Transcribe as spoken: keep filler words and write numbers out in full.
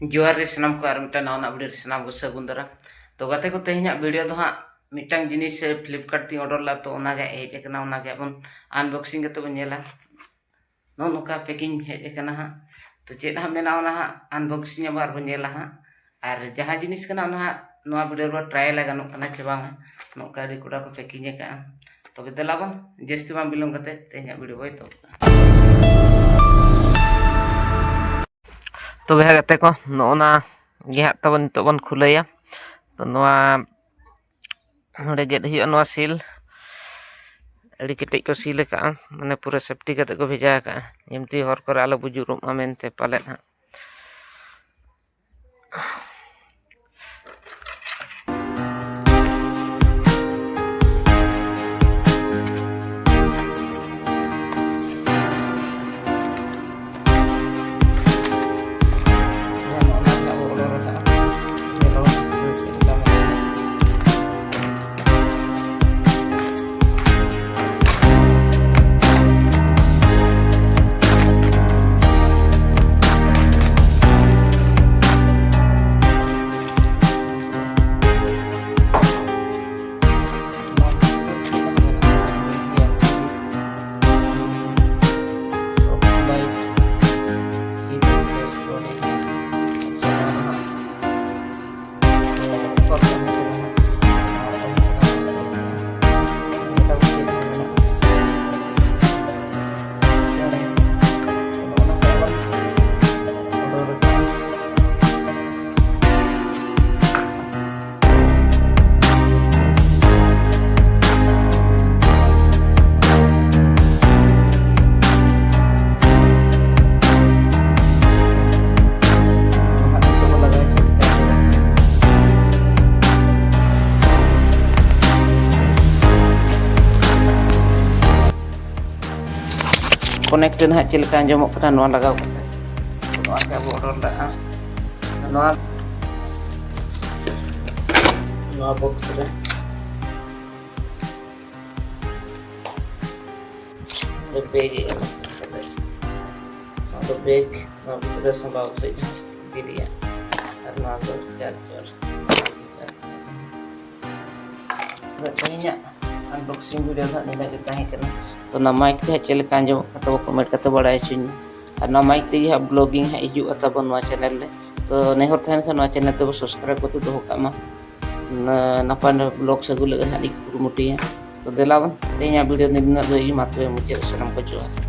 ᱡᱚᱦᱟᱨ ᱜᱮ ᱥᱟᱱᱟᱢ ᱠᱚ, ᱟᱨ ᱢᱤᱫᱴᱟᱝ ᱱᱟᱣᱟᱱᱟᱜ video ᱨᱮ ᱥᱟᱱᱟᱢ ᱠᱚ ᱥᱟᱹᱜᱩᱱ ᱫᱟᱨᱟᱢ᱾ ᱛᱚ ᱜᱟᱛᱮ ᱠᱚ, ᱛᱮᱦᱮᱧᱟᱜ video ᱫᱚ ᱦᱟᱸᱜ ᱢᱤᱫᱴᱟᱝ ᱡᱤᱱᱤᱥ Flipkart ᱛᱤᱧ order ᱞᱮᱫᱟ, ᱛᱚ ᱚᱱᱟᱜᱮ ᱦᱮᱡ ᱟᱠᱟᱱᱟ, ᱚᱱᱟᱜᱮ ᱟᱵᱚᱱ unboxing ᱠᱟᱛᱮ ᱵᱚᱱ ᱧᱮᱞᱟ᱾ ᱱᱚᱜᱼᱚ ᱱᱚᱝᱠᱟ packing ᱦᱮᱡ ᱟᱠᱟᱱᱟ ᱦᱟᱸᱜ᱾ ᱛᱚ ᱪᱮᱫ ᱦᱟᱸᱜ ᱢᱮᱱᱟᱜᱼᱟ, ᱚᱱᱟ ᱦᱟᱸᱜ unboxing ᱟᱵᱚ ᱟᱨ ᱵᱚᱱ ᱧᱮᱞᱟ ᱦᱟᱸᱜ᱾ ᱟᱨ ᱡᱟᱦᱟᱸ ᱡᱤᱱᱤᱥ ᱠᱟᱱᱟ, ᱚᱱᱟ ᱦᱟᱸᱜ ᱱᱚᱣᱟ video ᱨᱮᱵᱚ trial ᱟ, ᱜᱟᱱᱚᱜ ᱠᱟᱱᱟ ᱪᱮ ᱵᱟᱝᱟ᱾ ᱱᱚᱝᱠᱟ ᱟᱹᱰᱤ ᱠᱚᱰᱟ ᱠᱚ packing ᱟᱠᱟᱜᱼᱟ᱾ ᱛᱚᱵᱮ ᱫᱮᱞᱟ ᱵᱚᱱ ᱡᱟᱹᱥᱛᱤ ᱵᱟᱝ ᱵᱤᱞᱚᱢ ᱠᱟᱛᱮ ᱛᱮᱦᱮᱧᱟᱜ video ᱵᱚ ᱮᱛᱚᱦᱚᱵ ᱠᱟᱜᱼᱟ᱾ ᱛᱚᱵᱮ ᱦᱟᱸᱜ ᱜᱟᱛᱮ ᱠᱚ, ᱱᱚᱜᱼᱚ ᱱᱟ ᱜᱮ ᱦᱟᱸᱜ ᱛᱟᱵᱚᱱ ᱱᱤᱛᱚᱜ ᱵᱚᱱ ᱠᱷᱩᱞᱟᱹᱭᱟ᱾ ᱛᱚ ᱱᱚᱣᱟ ᱱᱚᱰᱮ ᱜᱮᱫ ᱦᱩᱭᱩᱜᱼᱟ, ᱱᱚᱣᱟ seal ᱟᱹᱰᱤ ᱠᱮᱴᱮᱡ ᱠᱚ seal ᱟᱠᱟᱜᱼᱟ, ᱢᱟᱱᱮ ᱯᱩᱨᱟᱹ safety ᱠᱟᱛᱮ ᱠᱚ ᱵᱷᱮᱡᱟ ᱟᱠᱟᱜᱼᱟ, ᱮᱢᱛᱤ ᱦᱚᱨ ᱠᱚᱨᱮ ᱟᱞᱚ ᱵᱩᱡᱩᱨᱚᱜ ᱢᱟ ᱢᱮᱱᱛᱮ ᱯᱟᱞᱮᱫ ᱦᱟᱸᱜ᱾ Connected ᱦᱟᱸᱜ ᱪᱮᱫ ᱞᱮᱠᱟ ᱟᱸᱡᱚᱢᱚᱜ ᱠᱟᱱᱟ ᱱᱚᱣᱟ ᱞᱟᱜᱟᱣ ᱠᱟᱛᱮ᱾ ᱱᱚᱣᱟ ᱜᱮ ᱟᱵᱚ order ᱞᱟᱜᱼᱟ᱾ ᱱᱚᱣᱟ, ᱱᱚᱣᱟ box ᱨᱮ ᱵᱮᱜᱽ ᱮ ᱮᱢ ᱠᱟᱛᱮ, ᱱᱚᱣᱟ ᱫᱚ ᱵᱮᱜᱽ, ᱱᱚᱣᱟ ᱵᱷᱤᱛᱨᱤ ᱨᱮ ᱥᱟᱸᱵᱟᱣ ᱠᱟᱛᱮ ᱨᱮᱭᱟᱜ᱾ ᱟᱨ ᱱᱚᱣᱟ ᱫᱚ charger᱾ ᱛᱚ ᱛᱮᱦᱮᱧᱟᱜ unboxing video ᱫᱚ ᱦᱟᱸᱜ ᱱᱤᱱᱟᱹᱜ ᱜᱮ ᱛᱟᱦᱮᱸ ᱠᱟᱱᱟ᱾ ᱛᱚ ᱚᱱᱟ mic ᱛᱮ ᱦᱟᱸᱜ ᱪᱮᱫ ᱞᱮᱠᱟ ᱟᱸᱡᱚᱢᱚᱜ ᱠᱟᱱ ᱛᱟᱵᱚ comment ᱠᱟᱛᱮ ᱵᱟᱲᱟᱭ ᱦᱚᱪᱚᱧ ᱢᱮ᱾ ᱟᱨ ᱱᱚᱣᱟ mic ᱛᱮᱜᱮ ᱦᱟᱸᱜ vlogging ᱦᱟᱸᱜ ᱦᱤᱡᱩᱜᱼᱟ ᱛᱟᱵᱚ ᱱᱚᱣᱟ channel ᱨᱮ᱾ ᱛᱚ ᱱᱮᱦᱚᱨ ᱛᱟᱦᱮᱱ ᱠᱷᱟᱱ ᱱᱚᱣᱟ channel ᱛᱮᱵᱚ subscribe ᱠᱟᱛᱮ ᱫᱚᱦᱚ ᱠᱟᱜ ᱢᱟ᱾ ᱱᱟ-, ᱱᱟᱯᱟᱭ ᱱᱟᱯᱟᱭ vlogs ᱟᱹᱜᱩ ᱞᱟᱹᱜᱤᱫ ᱦᱟᱸᱜ ᱞᱤᱧ ᱠᱩᱨᱩᱢᱩᱴᱩᱭᱟ᱾ ᱛᱚ ᱫᱮᱞᱟ ᱵᱚᱱ, ᱛᱮᱦᱮᱧᱟᱜ video ᱫᱚ ᱱᱤᱱᱟᱹᱜ ᱫᱚ ᱤᱧ ᱢᱟ ᱛᱚᱵᱮ ᱢᱩᱪᱟᱹᱫ ᱥᱮᱫ ᱮᱢ ᱠᱚ ᱡᱚᱦᱟᱨ᱾